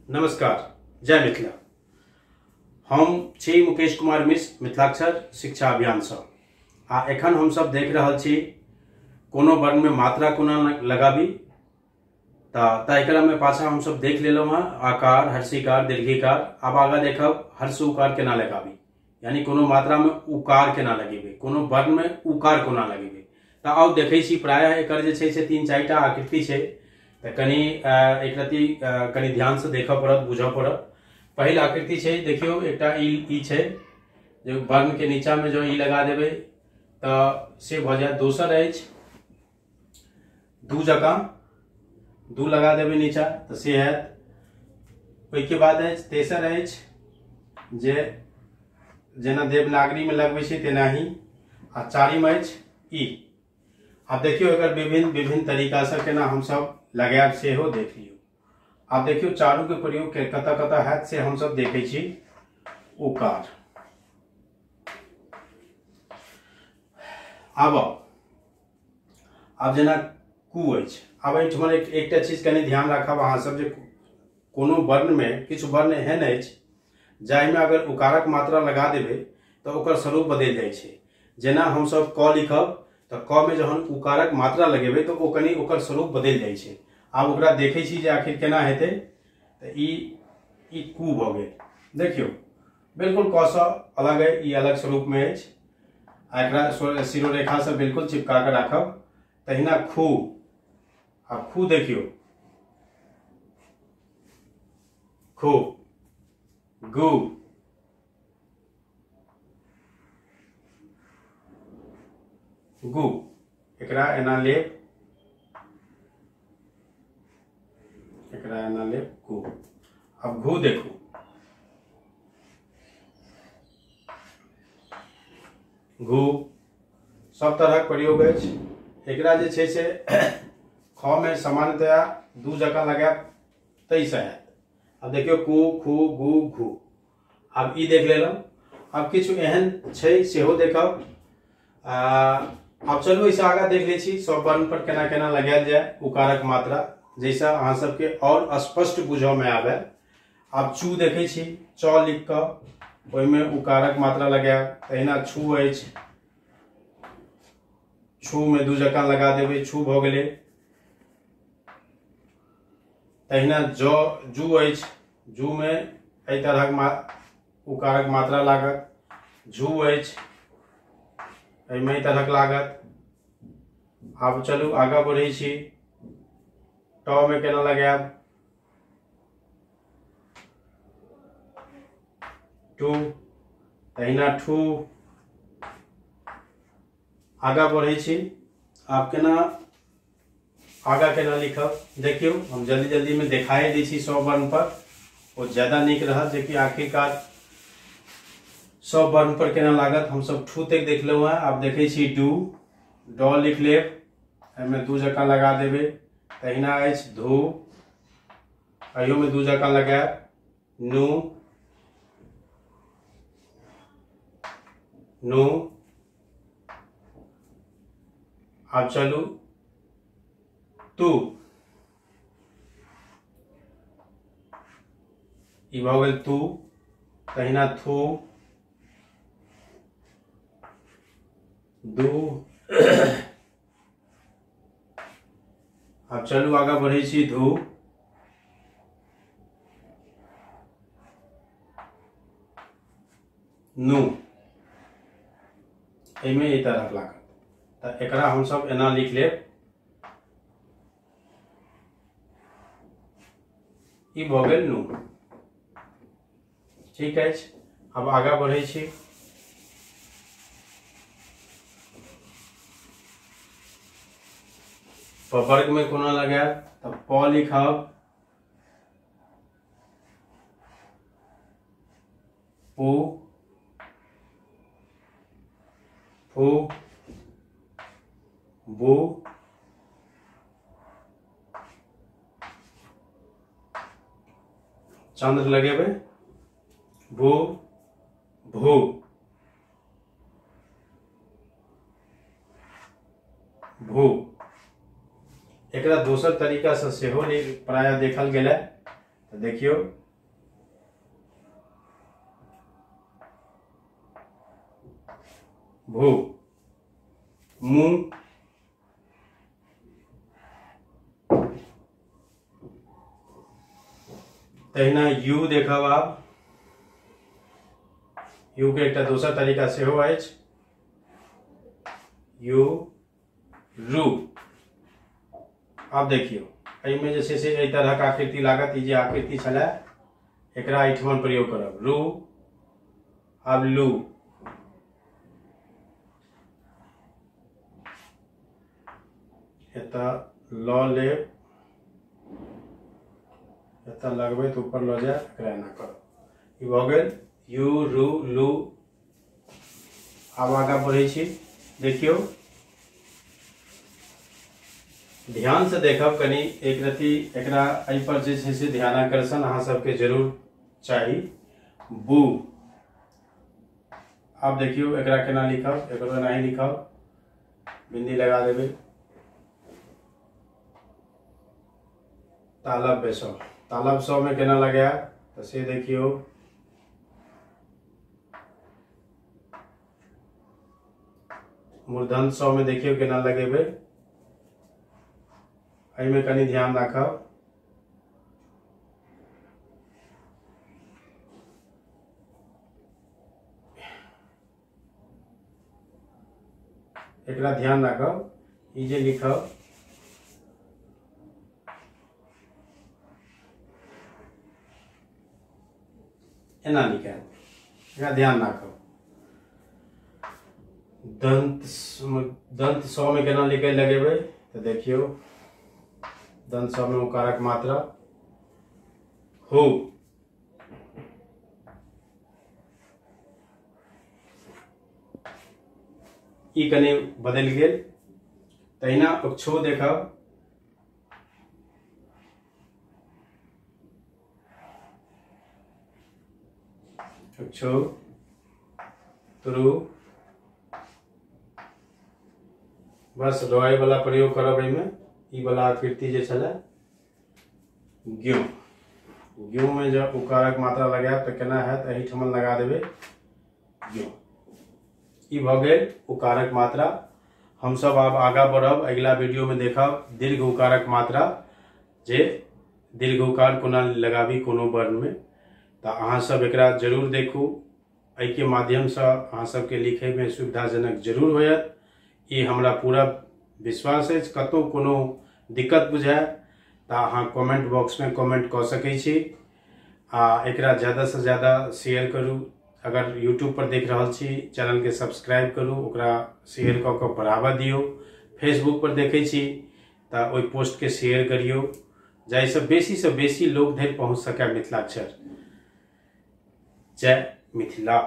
नमस्कार, जय मिथिला। हम छी मुकेश कुमार मिश्र, मिथिलाक्षर शिक्षा अभियान सँ। आ एखन हम सब देख रहल छी कोनो वर्ण में मात्रा कोना लगाबी। तऽ एकरा में पाछा हम सब देख लेलहुँ हँ आकार, हर्षिकार, दीर्घिकार। आब आगा देखब हर्ष उकार केना लगाबी, यानी कोनो मात्रा में उकार केना लगेबै, कोनो वर्ण में उकार कोना लगेबै। तऽ आउ देखै छी। प्रायः एकर जे छै से 3-4 टा आकृति छै, तऽ कनि एक रति कनि ध्यान से देखऽ पड़त, बुझऽ पड़त। पहिल आकृति छै, देखियौ एकटा ई छै जे वर्ण के नीचा में जो ई लगा देबै तऽ से भऽ जायत। दोसर अछि दू जकाँ दू लगा देबै नीचा तऽ से हैत। ओहिके बाद अछि तेसर अछि जे जेना देवनागरी में लगबै छै तेनाही। आ चारिम अछि ई। आब देखियौ एकर विभिन्न विभिन्न तरीका से केना हमसब लगायब सेहो देख लियौ। आब देखियौ चारू के प्रयोग कतऽ कतऽ हैत से हमसब देखै छी। उकार आब आब जेना कु अछि। आब एहिठमन एकटा चीज कनि ध्यान राखब अहाँ सब जे कोनो वर्ण में किछु वर्ण एहन अछि जाहिमे अगर उकारक मात्रा लगा देबै तऽ ओकर स्वरूप बदलि जाइ छै। जेना हमसब क लिखब तऽ क में जहन उकारक मात्रा लगेबै तऽ ओ कनि ओकर स्वरूप बदलि जाइ छै। आब ओकरा देखै छी जे आखिर केना हेतै। तऽ ई कु भऽ गेल। देखियौ बिल्कुल क सँ अलग अइ, ई अलग स्वरूप में अछि। आ एकरा शिरोरेखा से बिल्कुल चिपका कऽ राखब। तहिना खू। आब खू देखियौ, खू, गु, गु। एकरा एना लेब, एकरा एना लेब, गु। अब घू देखू, घू। सब तरहक प्रयोग अछि। एकरा जे छै से ख में सामान्यतया दू जकाँ लगायब ताहिसँ हैत। आब देखियौ कु, खू, गु, घू। आब ई देख लेलहुँ। आब किछु एहन छै सेहो देखब। आब चलू एहिसँ आगाँ देख लै छी सब वर्ण पर केना केना लगायल जाय उकारक मात्रा, जाहिसँ अहाँ सबके और स्पष्ट बुझऽ में आबय। आब चू देखै छी, च लिख कऽ ओहिमे उकारक मात्रा लगायब। तहिना छू अछि, छू में दू जकाँ लगा देबै, छू भऽ गेलै। तहिना ज, जू अछि, जू में एहि तरहक उकारक मात्रा लागत। झू अछि, एहिमे एहि तरहक लागत। आब चलू आगाँ बढ़ै छी। ट में केना लगायब, टू, तहिना ठू। आगाँ बढ़ै छी। आब केना आगाँ केना लिखब देखियौ। हम जल्दी जल्दी में देखाए दै छी सब वर्ण पर, ओ ज्यादा नीक रहत जे कि आखिरकार सब वर्ण पर केना लागत। हमसब ठू तक देख लेलहुँ हँ। आब देखै छी do, ड लिख लेब, एहिमे दू जकाँ लगा देबै। तहिना अछि धू, एहियोमे दू जकाँ लगायब। नू, नू। आब चलू तू, ई भऽ गेल तू। तहिना थू, दू। आब चलू आगाँ बढ़ै छी। धू, नू। एहिमे एहि तरहक लागत। तऽ एकरा हमसब एना लिख लेब। ई भऽ गेल नू। ठीक अछि, आब आगाँ बढ़ै छी। वर्ग में कोना लगायब तऽ प लिखब, पु, फू, बु, चंद्र लगेबै, भू, भू। भू। एकरा दोसर तरीका से सेहो प्रायः देखल गेल है। तऽ देखियौ भू मुँह तहिना यू देखब। आब यू के एकटा दोसर तरीका सेहो अछि, यू रू। आब देखियौ एहिमे जे छै से एहि तरहक आकृति लागत। ई जे आकृति छलै एकरा एहिठमन प्रयोग करब, रू। आब लू, एतऽ ल लेब, एतऽ लगबै तऽ ऊपर लऽ जायब, एकरा एना करब। ई भऽ गेल यू रू लू। आब आगाँ बढ़ै छी। देखियौ ध्यान से देखब कनि एक रति एकरा एहि पर जे छै से ध्यानाकर्षण अहाँ सबके जरूर चाही। बू, आब देखियौ एकरा केना लिखब, एकरो एनाही लिखब, बिंदी लगा देबै। तालब बेसो, तालब सौ में केना लगायब तऽ से देखियौ। मूर्धन सौ में देखियौ केना लगेबै, एहिमे कनि ध्यान राखब। एकरा ध्यान राखब, ई जे लिखब एना लिखायब, एकरा ध्यान राखब। दंत दंत सौ में केना लिखै लगेबै तऽ देखियौ दंत सौ में उकारक मात्रा हु। ई कनि बदलि गेल। तहिना अक्षो देखब, अक्षो त्रु, बस रॉय वाला प्रयोग करब एहिमे। ई वाला आकृति जे छलै ग्यू, ग्यू में जब उकारक मात्रा लगायब तऽ केना हैत, एहिठमन लगा देबै ग्यू। ई भऽ गेल उकारक मात्रा। हमसब आब आगाँ बढ़ब, अगिला वीडियो में देखब दीर्घ उकारक मात्रा, जे दीर्घ उकार कोना लगाबी कोनो वर्ण में। तऽ अहाँ सब एकरा जरूर देखू, एहिके माध्यमसँ अहाँ सबके लिखैमे सुविधाजनक जरूर होयत, ई हमरा पूरा विश्वास अछि। कतहु कोनो दिक्कत बुझाय तऽ अहाँ कमेंट बॉक्समे कमेंट कऽ सकै छी, आ एकरा ज़्यादासँ ज़्यादा शेयर करू। अगर यूट्यूब पर देख रहल छी चैनलके सब्सक्राइब करू, ओकरा शेयर कऽ कऽ बढ़ावा दियौ। फेसबुक पर देखै छी तऽ ओहि पोस्टके शेयर करियौ, जाहिसँ बेसीसँ बेसी लोक धरि पहुँच सकै मिथिलाक्षर। जय मिथिला।